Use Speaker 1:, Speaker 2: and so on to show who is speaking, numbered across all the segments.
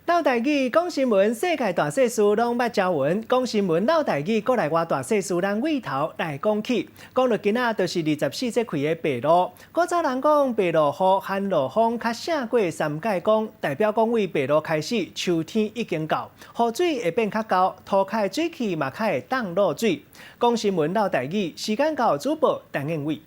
Speaker 1: 嘮台語講新聞，世界大細事攏捌聽聞。講新聞嘮台語，國內外大細事，咱對頭來講起。講到今仔，就是二十四節氣的白露。古早人講白露雨、寒露風，較勝過三界光，代表講對白露開始，秋天已經到，雨水會變較厚，塗跤的水氣嘛較會擋露水。講新聞嘮台語，時間到，主播陳燕偉。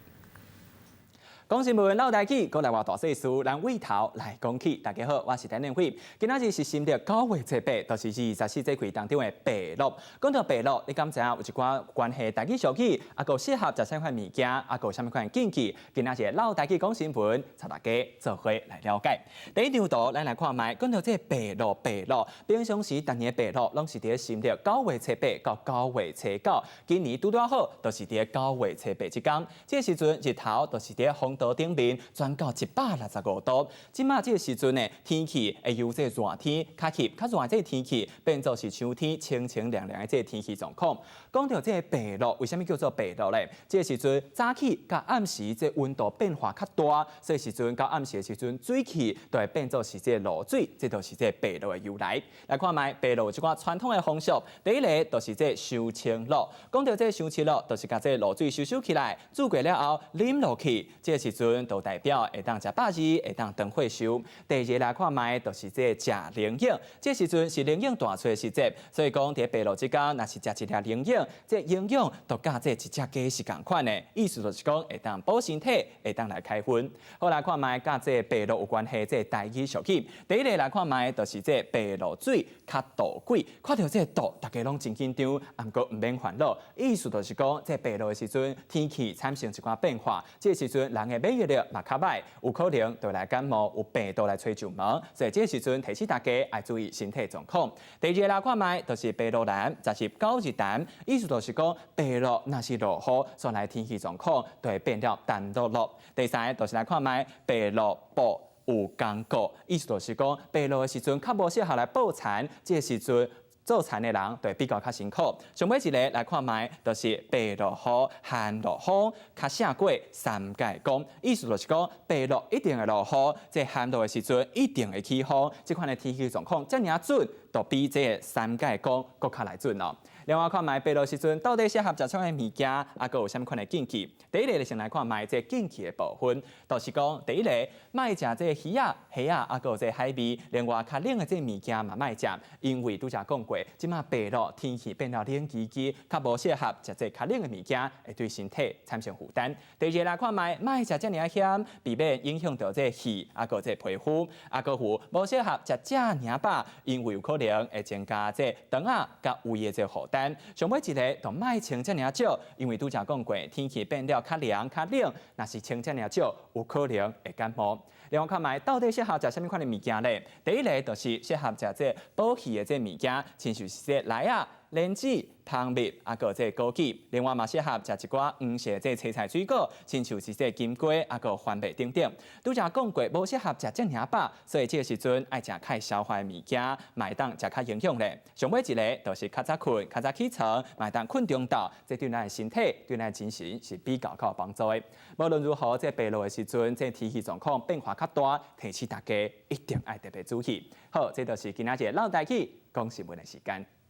Speaker 2: 講新聞嘮台語，國內外大細事，咱對頭來講起。大家好，我是陳連輝。今仔日是新曆九月初八，就是二十四節氣當中的白露。講到白露，你敢知影有一寡關係台語俗語，啊，閣適合食啥款物件，啊，閣有啥物款禁忌？今仔日嘮台語講新聞，帶大家做伙來了解。第一張圖，咱來看覓，講到這個白露，白露，平常時逐年白露攏是佇新曆九月初八到九月初九。今年拄拄好，就是佇九月初八這工。這個時陣日頭就是佇風島頂面轉到165度。這馬這個時陣呢，天氣會由這個熱天較翕較熱這個天氣變做是秋天清清涼涼的這個天氣狀況。講到這個白露，為啥物叫做白露咧？這個時陣早起佮暗時這溫度變化較大，所以時陣到暗時的時陣，水氣就會變做是這個露水，這就是這個白露的由來。來看覓白露這寡傳統的風俗，第一个就是這個收清露。講到這個收清露，就是共這個露水收收起來，煮過了後啉落去，這個時陣就代表會當食百二，會當長歲壽。第二个來看覓，就是這個食龍眼，這個時陣是龍眼大穗的時節，所以講佇白露這工，若是食一粒龍眼，這營養就佮這一隻雞是仝款的，意思就是講會當補身體，會當來開薰。好，來看覓佮這個白露有關係，這個台語俗語。第一个來看覓，就是這個白露水較渡鬼，看著這個渡，大家攏真緊張，毋過毋免煩惱。意思就是講，這白露的時陣，天氣產生一寡變化，這個時陣人的免疫力嘛較䆀，有可能就來感冒，有病毒來揣上門，所以這個時陣提醒大家愛注意身體狀況。第二个來看覓，就是白露藍，就是九日澹，意思就是講白露若是落雨，煞來天氣狀況就會變了澹漉漉。第三个就是來看覓白露布有工顧，意思就是講白露的時陣較無適合來捕蠶，這個時陣做田的人就會比較較辛苦。上尾一个來看覓，就是白露雨、寒露風，較勝過三界光。意思就是講白露一定會落雨，這寒露的時陣一定會起風。這款的天氣狀況遮爾準，就比這個三界光閣較來準哦。另外看覓白露時陣到底適合食啥物物件，啊，閣有啥物款的禁忌？第一个就先來看覓這個禁忌的部分，就是講第一个莫食這個魚仔、蝦仔，啊，閣有這個海味。另外較冷的這個物件嘛莫食，因為拄才講過，這馬白露天氣變了冷吱吱，較無適合食這較冷的物件，會對身體產生負擔。第二个來看覓，莫食遮爾鹹，避免影響著這個氣，啊，閣這個皮膚，啊，閣有無適合食遮爾飽，因為有可能會增加這腸仔佮胃的這個負擔。上尾一个就莫穿遮爾少，因為拄才講過，天氣變了較涼較冷，若是穿遮爾少，有可能會感冒。另外看覓到底適合食啥物款的物件咧？第一个就是適合食這補氣的這物件，親像是這梨仔、蓮子、蜂蜜，啊，閣這枸杞。另外嘛適合食一寡黃色這青菜水果，親像是這金瓜，啊，閣番麥等等。拄才講過，無適合食遮爾飽，所以這個時陣愛食較會消化的物件，嘛會當食較營養咧。上尾一个就是較早睏，較早起床，嘛會當睏中晝，這對咱的身體、對咱的精神是比較較有幫助的。無論如何，這白露的時陣，這天氣狀況變化較大，提醒大家一定愛特別注意。好，這就是今仔日嘮台語講新聞的時間。